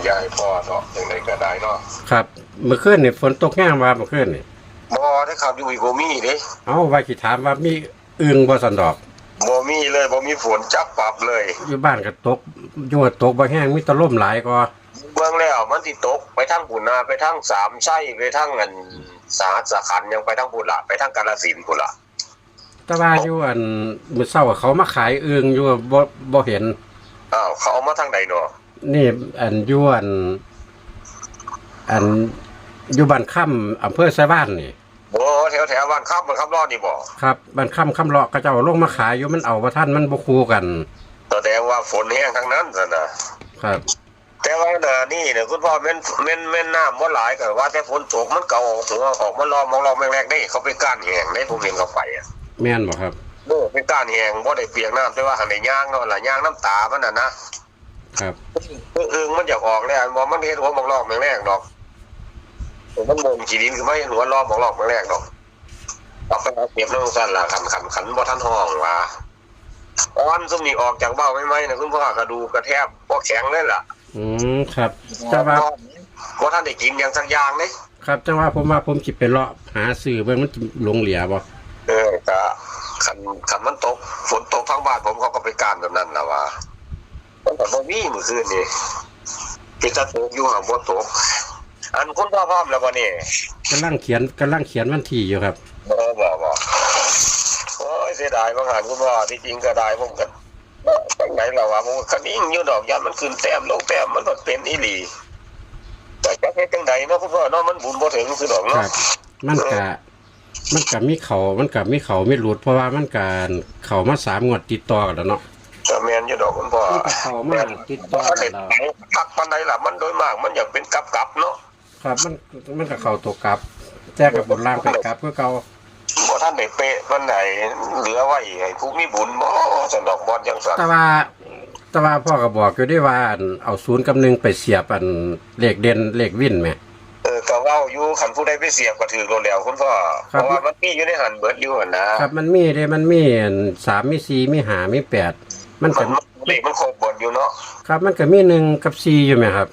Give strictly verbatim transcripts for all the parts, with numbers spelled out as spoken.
ยายพ่อเนาะจังได๋ก็ได้เนาะ ครับ มื้อคืนนี่ฝนตกแฮงบ่ครับ มื้อคืนนี่ บ่เด้ครับ อยู่อีกบ่มีเด้ เอ้า ว่าสิถามว่ามีอึ่งบ่ซั้นดอก บ่มีเลย บ่มีฝนจักปับเลย อยู่บ้านก็ตก อยู่ก็ตกบ่แฮง มีแต่ลมหลายกว่า เบิ่งแล้วมันสิตกไปทางพุ้นนะ ไปทางสามชัย ไปทางอันสหัสขันธ์ ยังไปทางพุ้นล่ะ ไปทางกาฬสินธุ์พุ้นล่ะ แต่ว่าอยู่อันมื้อเช้าเขามาขายอึ่งอยู่ บ่ บ่เห็น อ้าว เขาเอามาทางใดเนาะ นี่อันอยู่อัน อันอยู่บ้านค่ำ อำเภอไชยวาลนี่ โอ้ แถว แถวบ้านค่ำ บ้านค่ำเลาะนี่บ่ ครับ บ้านค่ำ ค่ำเลาะ เขาเจ้าเอาลงมาขายอยู่ มันเอาบ่ทัน มันบ่คู่กัน แสดงว่าฝนแฮงทางนั้นซั่นน่ะ ครับ แต่ว่าหน้านี้เนี่ย คุณพ่อ แม่น แม่น แม่นน้ำบ่หลาย ก็ว่าแต่ฝนตก มันก็ออกหัวออกมาล้อมมองๆแมกๆเด้ เขาไปก้านแห้งเด้ ผมเห็นเขาไปอะ แม่นบ่ครับ เออ ไปก้านแห้ง บ่ได้เปียกน้ำ แต่ว่าหั้นได้ย่างเนาะล่ะ ย่างนำตามันน่ะนะ ครับ คืออึ่งมันอยากออกแล้ว บ่ มันเฮ็ดหัวมองๆแมกๆดอก มันม่วนขี้ดินขึ้นมาเฮ็ดหัวล้อมมองๆแมกๆดอก เอาไปหาเก็บนำซั่นล่ะ คัน คัน คันบ่ทันฮ้องว่า อ่อนซุมนี้ออกจากเบ้าใหม่ๆนะ คุณพ่อ กระดูกกระแทบบ่แข็งเลยล่ะ อืม ครับ แต่ว่า บ่ทันได้กินหยังสักอย่างเด้ ครับ แต่ว่าผมว่าผมสิไปเลาะหาซื้อเบิ่งมันสิหลงเหลือบ่ เออ ก็คัน คันมันตก ฝนตกทางบ้านผมเขาก็ไปก้านแบบนั้นล่ะว่า มันก็บ่มีมื้อคืนนี้ ที่จะตกอยู่หั่นบ่ตก อันคุณพ่อพร้อมแล้วบ่นี่ กำลังเขียน กำลังเขียนวันที่อยู่ครับ บ่ บ่ บ่ โอ้ย เสียดาย บางหันคุณพ่อ ที่จริงก็ได้ ผมก็ จังได๋ล่ะวะ ผมก็คะนิ่งอยู่ดอก ย่านมันขึ้นแต้มลงแต้ม มันก็เป็นอีหลี แต่จักเฮ็ดจังได๋เนาะคุณพ่อเนาะ มันบุญบ่ถึงคือดอก ครั เนาะ บ มันก็ มันก็มีเข้า มันก็มีเข้ามีหลุด เพราะว่ามันก็เข้ามาสามงวดติดต่อกันแล้วเนาะ ก็แม่นอยู่ดอกคุณพ่อ มันก็เข้ามาติดต่อกันแล้ว คักปานใดล่ะ มันโดยมากมันอยากเป็นกลับๆเนาะ ครับ มัน มันก็เข้าตัวกลับ แต่ก็บนล่างไปกลับคือเก่า บ่ทันได้เป๊ะปานใด เหลือไว้ให้ผู้มีบุญบ่ ซั่นดอก บ่จังซั่น แต่ว่า แต่ว่าพ่อก็บอกอยู่เด้ว่า อัน เอาศูนย์กับหนึ่งไปเสียบ อัน เลขเด่น เลขวินแหม เออ ก็เว้าอยู่ คันผู้ใดไปเสียบก็ถืกโลดแล้วคุณพ่อ ครับ เพราะว่ามันมีอยู่ในหั้นเบิดอยู่หั่นนะ ครับ มันมีเด้ มันมี อัน สาม มี สี่ มี ห้า มี แปด มันก็ มัน เลขมันครบเบิดอยู่เนาะ ครับ มันก็มี หนึ่ง กับ สี่ อยู่แหมครับ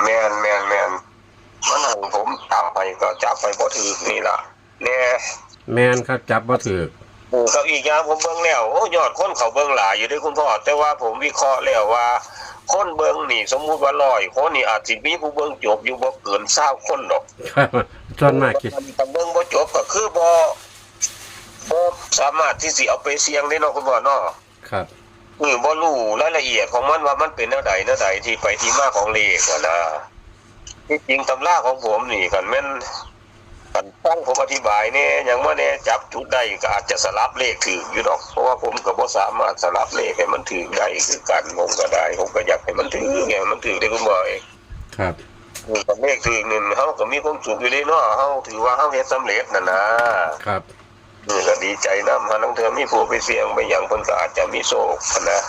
แม่น แม่น แม่น มันหั่นผมจับไปก็จับไปบ่ถืกนี่ล่ะ แน่ แม่นครับ จับบ่ถืก เออ กับอีกอย่างผมเบิ่งแล้ว โอ้ ยอดคนเขาเบิ่งหลายอยู่เด้คุณพ่อ แต่ว่าผมวิเคราะห์แล้วว่า คนเบิ่งนี่ สมมุติว่าร้อยคนนี่ อาจสิมีผู้เบิ่งจบอยู่บ่เกินซาวคนดอก ครับ ส่วนมากคิด ถ้าเบิ่งบ่จบก็คือบ่ บ่สามารถที่สิเอาไปเสี่ยงได้เนาะคุณพ่อเนาะ ครับ เออ บ่รู้รายละเอียดของมันว่ามันเป็นแนวใดแนวใด ที่ไปที่มาของเลขอะนะ ที่จริงตำราของผมนี่ คันแม่น คันฟังผมอธิบายแหน่ หยังมาแหน่ จับจุดได้ก็อาจจะสลับเลขถืกอยู่ดอก เพราะว่าผมก็บ่สามารถสลับเลขให้มันถืกได้คือกัน ผมก็ได้ ผมก็อยากให้มันถืกไง มันถืกได้คุณพ่อเอง ครับ เออ คันเลขถืกนี่ เฮาก็มีความสุขอยู่เด้เนาะ เฮาถือว่าเฮาเฮ็ดสำเร็จน่ะนะ ครับ เออ ก็ดีใจนำ ห่าลางเทื่อมีผู้ไปเสี่ยงไปหยัง เพิ่นก็อาจจะมีโชคหั้นนะ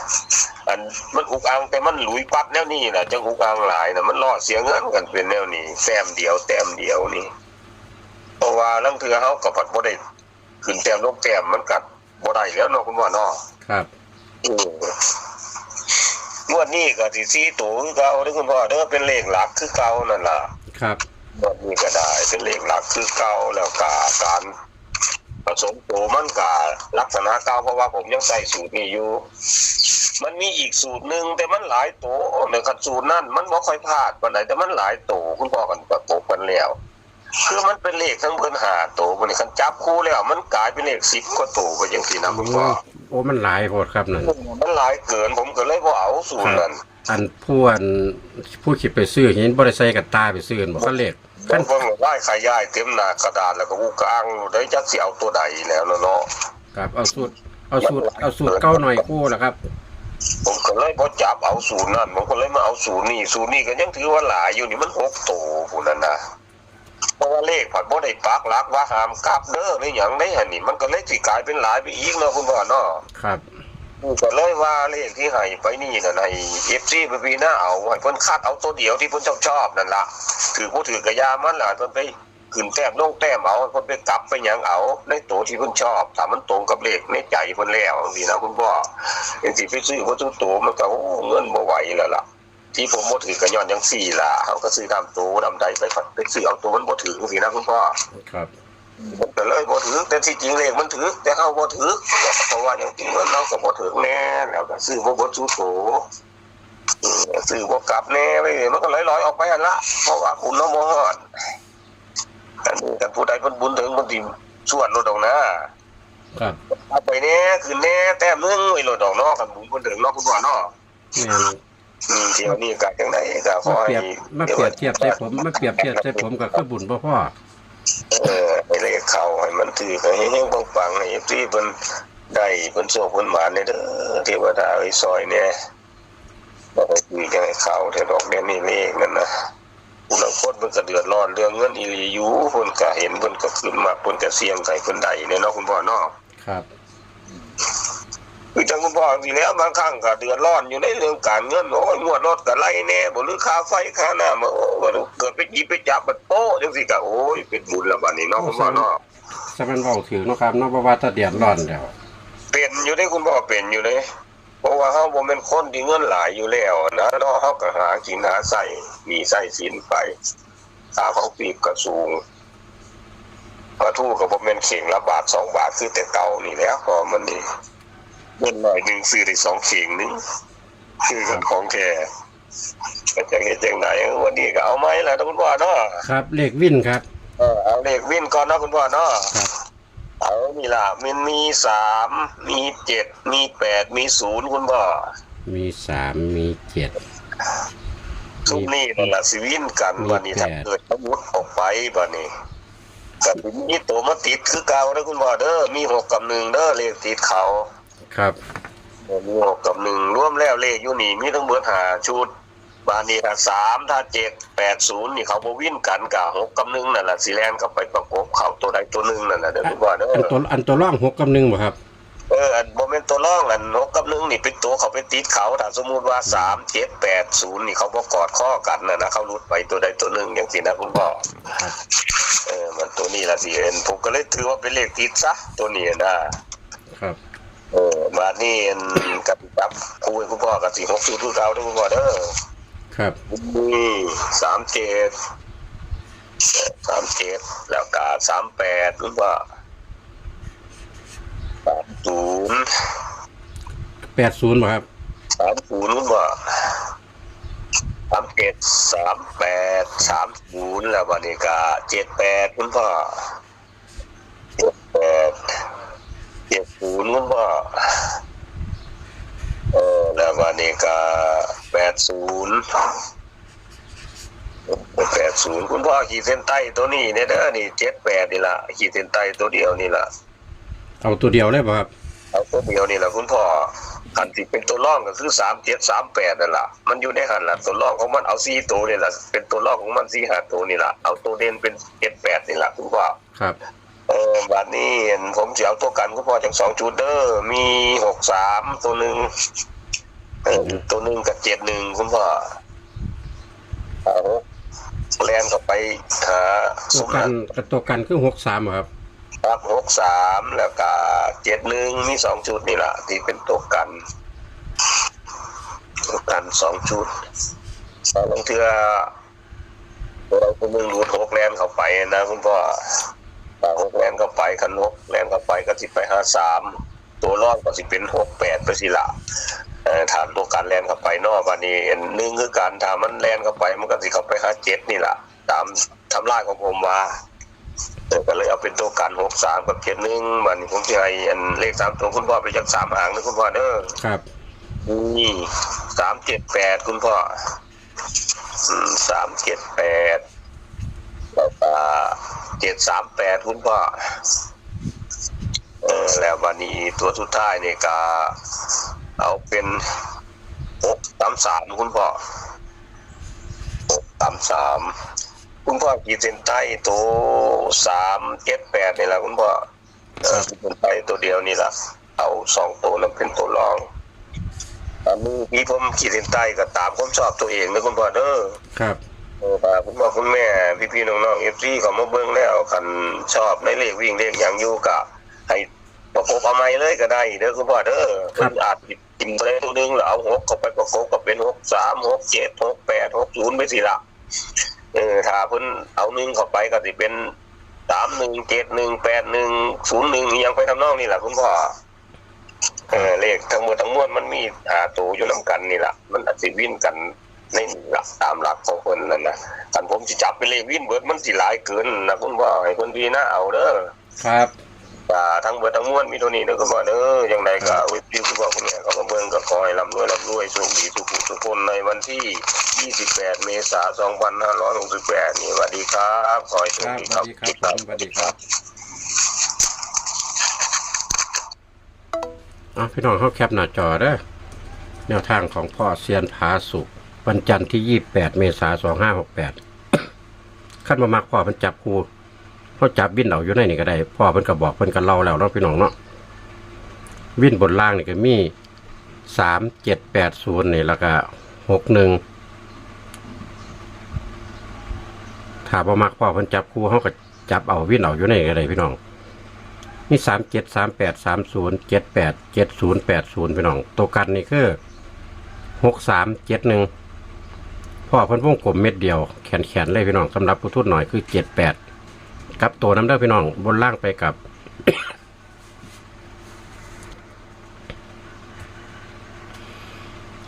อันมันอุกอัง แต่มันหลุยปัดแนวนี้น่ะ จั่งอุกอังหลายน่ะ มันรอเสียเงินกันเป็นแนวนี้ แต้มเดียว แต้มเดียวนี่ เพราะว่าลางเทื่อเฮาก็ผัดบ่ได้ขึ้นแต้มลงแต้ม มันก็บ่ได้แล้วเนาะคุณพ่อเนาะ ครับ อืม งวดนี้ก็สิสี่ตัวคือเก่าเด้อคุณพ่อเด้อ เป็นเลขหลักคือเก่านั่นล่ะ ครับ งวดนี้ก็ได้ เป็นเลขหลักคือเก่า แล้วก็การผสมตัวมันก็ลักษณะเก่า เพราะว่าผมยังใช้สูตรนี้อยู่ มันมีอีกสูตรหนึ่ง แต่มันหลายตัว ในคันสูตรนั้นมันบ่ค่อยพลาดปานใด แต่มันหลายตัว คุณพ่อกันประกบกันแล้ว คือมันเป็นเลขทั้งเบิดห้าตัว บัดนี้คันจับคู่แล้ว มันกลายเป็นเลขสิบกว่าตัวไปจังซี่นะคุณพ่อ โอ้ มันหลายโพดครับนั่น มันหลายเกิน ผมก็เลยบ่เอาสูตรนั้น อันผู้ อันผู้คิดไปซื้อ เห็นบ่ได้ใส่กระตาไปซื้อบ่ คันเลข คัน เบิ่งลายขายยายเต็มหน้ากระดาษ แล้วก็อุกอังอยู่ ได้จักสิเอาตัวใดแล้วเนาะ ครับ เอาสูตร เอาสูตร เอาสูตรเก่าหน่อยคู่ล่ะครับ ผมก็เลยบ่จับเอาสูตรนั้น ผมก็เลยมาเอาสูตรนี้ สูตรนี้ก็ยังถือว่าหลายอยู่นี่ มันหกตัวพุ้นน่ะนะ เพราะว่าเลขผัดบ่ได้ปักหลักว่าห้ามกลับเด้อ หรือหยังเด้ อันนี้มันก็เลยสิกลายเป็นหลายไปอีกเนาะคุณพ่อเนาะ ครับ ก็เลยว่าเลขที่ให้ไปนี่น่ะ ให้ เอฟซี ไปพิจารณาเอา ให้เพิ่นคัดเอาตัวเดียวที่เพิ่นชอบๆนั่นล่ะ ถืกบ่ถืกก็อย่ามันล่ะ เพิ่นไปขึ้นแต้มลงแต้มเอา เพิ่นไปกลับไปหยังเอา ในตัวที่เพิ่นชอบ ถ้ามันตรงกับเลขในใจเพิ่นแล้วจังซี่นะคุณพ่อ จังสิไปซื้อบ่ทุกตัว มันก็ โอ้ เงินบ่ไหวแล้วล่ะ ที่ผมบ่ถือก็ย้อนจังซี่ล่ะ เขาก็ซื้อตามโตนำใดไป ไปซื้อเอาโตมันบ่ถือจังซี่นะคุณพ่อ ครับ มันก็เลยบ่ถือ แต่ที่จริงเลขมันถือ แต่เขาบ่ถือ เพราะว่าอย่างจริงมันเราก็บ่ถือแน่ แล้วก็ซื้อบ่เบิดสู่โต อืม ซื้อบ่กลับแน่ไป มันก็ลอยๆออกไปหั่นละ เพราะว่าบุญเราบ่ฮอด อันนี้กันผู้ใดเพิ่นบุญถึงเพิ่นสิชวนโลดดอกนะ ครับ เอาไปแน่ คืนแน่ แต้มหนึงไว้โลดดอกเนาะ คันบุญเพิ่นถึงเนาะคุณพ่อเนาะ แม่น อืม เที่ยวนี้ก็จังได๋ก็ขอ มา ให้ เปรียบมาเปรียบเทียบใส่ผมมาเปรียบเทียบใส่ผมก็คือบุญบ่พอ เออ ให้เลขเข้าให้มันถืกให้เฮงๆปังๆให้ เอฟซี เพิ่นได้เพิ่นโชคเพิ่นหมานแน่เด้อ เทวดาเอ้ยซอยแน่ บ่ให้ถืกจังให้เข้าแท้ดอก เดี๋ยวนี้เลขนั่นนะ ผู้ลางคนเพิ่นก็เดือดร้อนเรื่องเงินอีหลีอยู่ เพิ่นก็เห็น เพิ่นก็ขึ้นมา เพิ่นก็เสี่ยงให้เพิ่นได้แน่เนาะคุณพ่อเนาะ ครับ คือจังคุณพ่อจังซี่แหล้ว บางครั้งก็เดือดร้อนอยู่ในเรื่องการเงิน โอ้ย งวดรถก็ไล่แน่บ่ หรือค่าไฟค่าน้ำ โอ้ย เกิดไปหยิบไปจับมันโป๊ะจังซี่ก็ โอ้ย เป็นบุญแล้วบัดนี้เนาะคุณพ่อเนาะ ซะแม่นเว้าถืกเนาะครับเนาะ บ่ว่าแต่เดือดร้อนแล้ว เป็นอยู่เด้คุณพ่อ เป็นอยู่เด้ เพราะว่าเฮาบ่แม่นคนที่เงินหลายอยู่แล้วนะเนาะ เฮาก็หากินหาใช้หนี้ใช้สินไป ค่าของชีพก็สูง ปลาทูก็บ่แม่นเข่งละบาทสองบาทคือแต่เก่านี่แหล้ว เพราะมันนี่ เงินร้อยหนึ่งซื้อได้สองเข่งหนึ่ง คือกันของแท้ ก็จักเฮ็ดจังใด๋ วันนี้ก็เอาใหม่ล่ะเนาะคุณพ่อเนาะ ครับ เลขวินครับ เออ เอาเลขวินก่อนเนาะคุณพ่อเนาะ ครับ เอานี่ล่ะ มันมีสาม มีเจ็ด มีแปด มีศูนย์ คุณพ่อ มีสามมีเจ็ด ซุมนี้นั่นล่ะสิวินกัน มี บัดนี้ แปด ถ้าเกิดสมมุติออกไปบัดนี้ ก็สิมีตัวมาติดคือเก่าเด้อคุณพ่อเด้อ มีหกกับหนึ่งเด้อ เลขติดเขา ครับ มีหกกับหนึ่ง รวมแล้วเลขอยู่นี่มีทั้งเบิดห้าชุด บาดนี้ถ้าสาม ถ้าเจ็ด แปด ศูนย์ นี่เขาบ่วินกัน ก็หกกับหนึ่งนั่นล่ะสิแล่นเข้าไปประกบเข้าตัวใดตัวหนึ่งนั่นล่ะเด้อคุณพ่อเด้อ อันตัวอันตัวร่องหกกับหนึ่งบ่ครับ เออ อันบ่แม่นตัวร่อง อันหกกับหนึ่งนี่เป็นตัวเขาไปติดเขา ถ้าสมมุติว่าสาม เจ็ด แปด ศูนย์ นี่เขาบ่กอดข้อกันน่ะนะ เขาหลุดไปตัวใดตัวหนึ่งจังซี่นะคุณพ่อ ครับ เออ มันตัวนี้ล่ะสิเห็น ผมก็เลยถือว่าเป็นเลขติดซะ ตัวนี้นะ ครับ เออ บาดนี้อันกับจับคู่ให้คุณพ่อก็สิหกชุดคือเก่าเด้อคุณพ่อเด้อ ครับ มี สามเจ็ด สามเจ็ด แล้วก็ สามแปด คุณพ่อ สามศูนย์ แปดศูนย์บ่ครับ สามศูนย์ คุณพ่อ สามเจ็ด สามแปด สามศูนย์ แล้วบัดนี้ก็ เจ็ดแปด คุณพ่อ เจ็ดแปด เจ็ดศูนย์ คุณพ่อ เออ แล้วบัดนี้ก็ แปดศูนย์ แปดศูนย์ คุณพ่อขีดเส้นใต้ตัวนี้เนี่ยเด้อ นี่ เจ็ดแปด นี่ล่ะ ขีดเส้นใต้ตัวเดียวนี่ล่ะ เอาตัวเดียวเลยบ่ครับ เอาตัวเดียวนี่ล่ะคุณพ่อ คันสิเป็นตัวร่องก็คือ สามเจ็ด สามแปด นั่นล่ะ มันอยู่ในหั่นล่ะ ตัวร่องของมันเอาสี่ตัวนี่ล่ะ เป็นตัวร่องของมันสี่ห้าตัวนี่ล่ะ เอาตัวเด่นเป็น เจ็ดแปด นี่ล่ะคุณพ่อ ครับ เออ บัดนี้ผมสิเอาตัวกันคุณพ่อจังสองชุดเด้อ มี หกสาม ตัวหนึ่ง เออ ตัวหนึ่งกับ เจ็ดหนึ่ง คุณพ่อ เอา แล่นเข้าไปหา ตัวกันกับตัวกันคือหกสามครับ ครับ หกสาม แล้วก็ เจ็ดหนึ่ง มีสองชุดนี่ล่ะ ที่เป็นตัวกัน ตัวกันสองชุด ถ้าลางเทื่อ ตัวใดตัวหนึ่งหลุด หก แล่นเข้าไปนะคุณพ่อ ถ้า หก แล่นเข้าไป คัน หก แล่นเข้าไปก็สิไปหา สาม ตัวร่องก็สิเป็น หกแปด ไปสิล่ะ เอ่อ ถ้าตัวกันแล่นเข้าไปเนาะ บัดนี้ หนึ่ง คือกัน ถ้ามันแล่นเข้าไป มันก็สิเข้าไปหา เจ็ด นี่ล่ะ ตามทำลายของผมว่า เออ ก็เลยเอาเป็นตัวกัน หกสาม กับ เจ็ดหนึ่ง บัดนี้ผมสิให้อันเลขสามตัวคุณพ่อไปจักสามหางเด้อคุณพ่อเด้อ ครับ นี่ สามเจ็ดแปด คุณพ่อ อืม สามเจ็ดแปด แล้วก็ เจ็ดสามแปด คุณพ่อ เออ แล้วบัดนี้ตัวสุดท้ายนี่ก็ เอาเป็น หกสามสาม คุณพ่อ หกสามสาม คุณพ่อขีดเส้นใต้ตัว สามเจ็ดแปด นี่ล่ะคุณพ่อ เออ ขีดเส้นใต้ตัวเดียวนี่ล่ะ เอาสองตัวนั้นเป็นตัวร่อง อันนี้ที่ผมขีดเส้นใต้ก็ตามความชอบตัวเองนะคุณพ่อเด้อ ครับ เออ ฝากคุณพ่อคุณแม่ พี่ๆน้องๆ เอฟซี เขามาเบิ่งแล้ว คันชอบในเลขวิ่งเลขหยังอยู่ก็ให้ประกบเอาใหม่เลยก็ได้เด้อคุณพ่อเด้อ ครับ เพิ่นอาจสิ ถิ่มตัวใดตัวหนึ่งแล้วเอาหกเข้าไปประกบก็เป็นหกสาม หกเจ็ด หกแปด หกศูนย์ ไปสิละ เออ ถ้าเพิ่นเอาหนึ่งเข้าไปก็สิเป็น สามหนึ่ง เจ็ดหนึ่ง แปดหนึ่ง ศูนย์หนึ่ง อีหยังไปทำนองนี้ล่ะคุณพ่อ เออ เลขทั้งหมดทั้งมวลมันมีห้าตัวอยู่นำกันนี่ล่ะ มันอาจสิวินกันในหลัก ตามหลักของเพิ่นนั่นนะ คันผมสิจับเป็นเลขวินเบิดมันสิหลายเกินนะคุณพ่อ ให้เพิ่นพิจารณาเอาเด้อ ครับ อ่า ทั้งเบิดทั้งมวลมีเท่านี้เด้อคุณพ่อเด้อ จั่งใดก็ ครับ เอฟซี คุณพ่อคุณแม่ก็มาเบิ่งก็ขอให้ร่ำรวยร่ำรวยโชคดีทุกผู้ทุกคนในวันที่ ยี่สิบแปด เมษา สองพันห้าร้อยหกสิบแปด นี้ สวัสดีครับ ขอให้โชคดีครับ ครับ สวัสดีครับผม สวัสดีครับ อ่ะ พี่น้องเฮาแคปหน้าจอเด้อ แนวทางของพ่อเซียนผาสุก วันจันทร์ที่ ยี่สิบแปด เมษา สองห้าหกแปด คันบ่มักพ่อเพิ่นจับคู่ เฮาจับวินเอาอยู่ในนี่ก็ได้ พ่อเพิ่นก็บอก เพิ่นก็เล่าแล้วเนาะพี่น้องเนาะ วินบนล่างนี่ก็มี สามเจ็ดแปดศูนย์ นี่ แล้วก็ หกหนึ่ง ถ้าบ่มักพ่อเพิ่นจับคู่ เฮาก็จับเอาวินเอาอยู่ในก็ได้พี่น้อง มี สามเจ็ด สามแปด สามศูนย์ เจ็ดแปด เจ็ดศูนย์ แปดศูนย์ พี่น้อง ตัวกันนี่คือ หกสาม เจ็ดหนึ่ง พ่อเพิ่นวงกลมเม็ดเดียว แขนๆ เลยพี่น้อง สำหรับผู้ทุนน้อยคือ เจ็ดแปด กลับตัวนำเด้อพี่น้อง บนล่างไปกลับ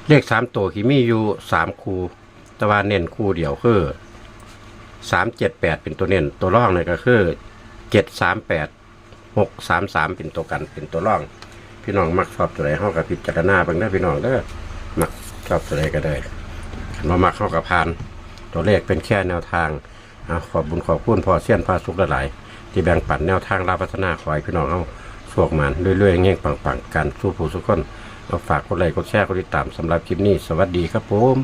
เลขสามตัวที่มีอยู่สามคู่ แต่ว่าเน้นคู่เดียวคือ สามเจ็ดแปด เป็นตัวเน้น ตัวรองนี่ก็คือ เจ็ดสามแปด หกสามสาม เป็นตัวกัน เป็นตัวรอง พี่น้องมักชอบตัวใดเฮาก็พิจารณาเบิ่งเด้อพี่น้องเด้อ มักชอบตัวใดก็ได้ คันบ่มักเฮาก็ผ่าน ตัวเลขเป็นแค่แนวทาง อ่ะ ขอบบุญขอบคุณพ่อเซียนผาสุกหลายๆ ที่แบ่งปันแนวทางลาวพัฒนา ขอให้พี่น้องเฮาโชคหมานรวยๆ เฮงๆ ปังๆ กันสู่ผู้สู่คน เอาฝากกดไลค์กดแชร์กดติดตาม สำหรับคลิปนี้ สวัสดีครับผม